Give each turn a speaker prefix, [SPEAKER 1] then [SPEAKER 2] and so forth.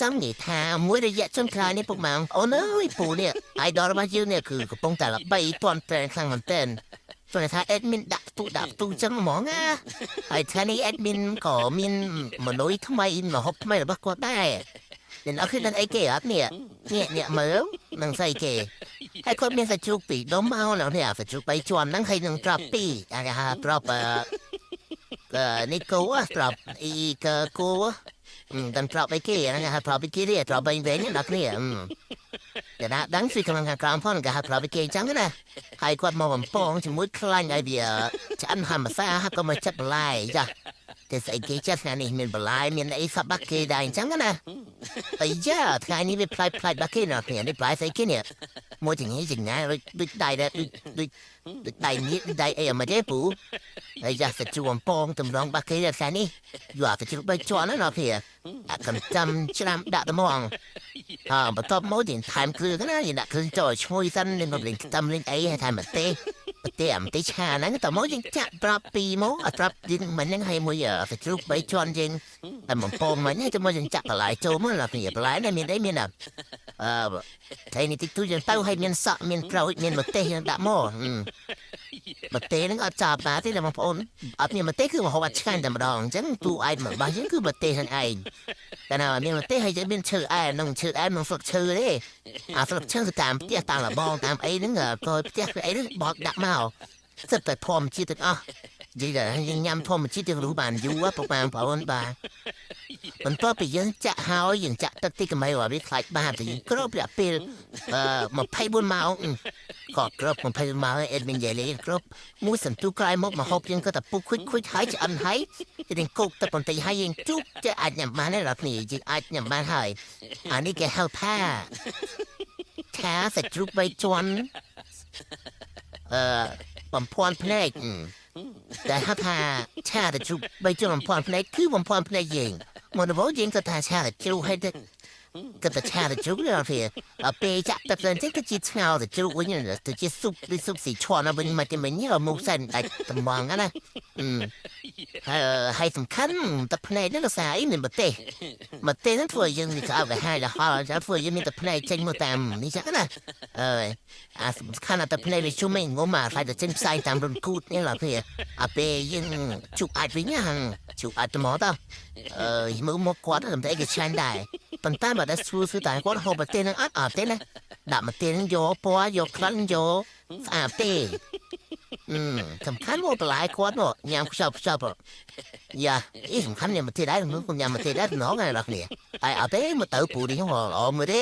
[SPEAKER 1] ចង់និយាយថាមួយរយៈចុងក្រោយនេះពុកម៉ែបងប្អូនអើយពូនេះ idol របស់យើងនេះគឺកំពុងតែល្បីទាន់ត្រែងខ្លាំងមែនទែនព្រោះថា admin ដាក់ផ្ទុះដាក់ផ្ទុះចឹងហ្មងណាហើយថ្ងៃនេះ admin ក៏មានមនុយថ្មីមហូបថ្មីរបស់គាត់ដែរអ្នកនរឃើញនឹងអីគេអត់នេះនេះអ្នកមើលនឹងស្អីគេហើយគាត់មានសាច់ជ្រូកពីរដុំមកแล้วនេះសាច់ជ្រូកបីជាន់ហ្នឹងហើយនឹងត្រប់ពីរអាគេហៅត្រប់អឺនេះគោត្រប់អ៊ីកគោតាមត្រប់អីគេហ្នឹងហៅត្រប់អីគេទេត្រប់វិញវិញដល់គ្នាតែណាដឹងស៊ីក្នុងខាងក្រោមផងគេហៅត្រប់អីគេអញ្ចឹងណាហើយគាត់មកបំពងជាមួយខ្លាញ់ឲ្យវាឆ្អិនហាម្សាហើយក៏មកចិត្តបន្លែចាតែស្អីគេចិត្តថ្ងៃនេះមានបន្លែមានអីសបាក់គេដែរអញ្ចឹងណាអាយ៉ាថ្ងៃនេះវាប្លែកប្លែកបាក់គេណាគ្នានេះប្លែកស្អីគេនេះមួយចង្ហីចង្ងាយដូចដៃដែរដូចដូចដូចដៃនេះដៃអីអត់ទេពូហើយយ៉ាសាច់ជួបំពងតម្រងបាក់គេដែរថ្ងៃនេះយកអាសាច់ជ្រូកបីជាន់ណាគ្នាអាកំចាំច្រាំដាក់ត្មងអើបន្ទាប់មកយើងថែមគ្រឿងណាយើងដាក់គ្រឿងចូលឈ្ងុយសិននឹងលេងខ្ទឹមលេងអីហើយថែមម្ទេសម្ទេសអាម្ទេសឆាហ្នឹងតមកយើងចាក់ប្រាប់ពីមកអត់ប្រាប់យើងមិនហ្នឹងហើយមួយសាច់ជ្រូកបីជាន់យើងតែបំពងមិញហើយទៅមកយើងចាក់បន្លែចូលមកឡាគ្នាបន្លែនេះមានអីមានអឺថ្ងៃនេះតិចតួចយើងទៅហើយមានសក់មានក្រូចមានម្ទេសយើងដាក់មកម្ទេសហ្នឹងអត់ចាប់បានទេណាបងប្អូនអត់មានម្ទេសគឺមហូបអត់ឆ្ងាញ់តែម្ដងអញ្ចឹងទូឯងមករបស់យើងគឺម្ទេសហ្នឹងឯងតែណាមានម្ទេសហើយយើងមានឈើអែនឹងឈើអែមិនស្លឹកឈើទេអាស្លឹកឈើគឺតាមផ្ទះតាមលបងតាមអីហ្នឹងក៏ផ្ទះអីហ្នឹងបោកដាក់មកសិតតែធម្មជាតិទាំងអស់និយាយថាយើងញ៉ាំធម្មជាតិទាំងនោះបានយូរពុកម៉ែបងប្អូនបាទបន្ទាប់ពីយើងចាក់ហើយយើងចាក់ទឹកទីកមីឲ្យវាខ្លាចបាបតែយើងគ្របរយៈពេល24ម៉ោងក៏គ្រប24ម៉ោងអេដមីននិយាយលេងគ្របមួយសន្ទុះក្រោយមកមកហូបយើងក៏តែពុកខុចខុចហើយឆ្អិនហើយយើងគោកទឹកបន្តិចហើយយើងជូកចេះអាចញ៉ាំបានទេដល់គ្នាយើងអាចញ៉ាំបានហើយអានេះគេហៅថាថាសាច់ជ្រូកបីជាន់អឺបំភាន់ភ្នែកតែហៅថាឆាតែជ្រូកបីជាន់បំភាន់ភ្នែកគឺបំភាន់ភ្នែកយើងមកដំបូងយើងក៏ថាឆាតែជ្រូកហើយទៅក៏តែឆាតែជ្រូកដល់ពេលដល់ពេលចាក់ទឹកទៅទៅជាឆ្ងល់តែជ្រូកវិញទៅជាស៊ុបដូចស៊ុបស៊ីឈួនវិញមកតែមិនញ៉ាំមុខសិនតែតំងណាហើយហើយសំខាន់តែភ្នែកនេះសារអីមានប្រទេសម្ទេសហ្នឹងធ្វើយើងនេះក៏ឲ្យហើយដល់ហើយធ្វើយើងមានតែភ្នែកចេញមកតាមនេះចឹងណាអើអាសំខាន់តែភ្នែកវាជុំឯងងំអាហើយតែចេញផ្សាយតាមរន្ធគូតនេះឡាពេលអាពេលយើងជុកអាចវិញហ្នឹងជុកអាចទៅមកតអឺមើលមកគាត់តែគេឆ្លាញ់ដែរប៉ុន្តែបើតែស្រួលស្រួលតែគាត់ហូបប្រទេសហ្នឹងអត់អត់ទេណាដាក់ម្ទេសហ្នឹងយកពណ៌យកក្លិនយកស្អាតទេសំខាន់មកបន្លែគាត់មកញ៉ាំខ្ចប់ខ្ចប់យ៉ាអីសំខាន់ញ៉ាំម្ទេសដែរខ្ញុំញ៉ាំម្ទេសដែរណងណាស់គ្នាហើយអត់ទេមកទៅពូនេះល្អមើលទេ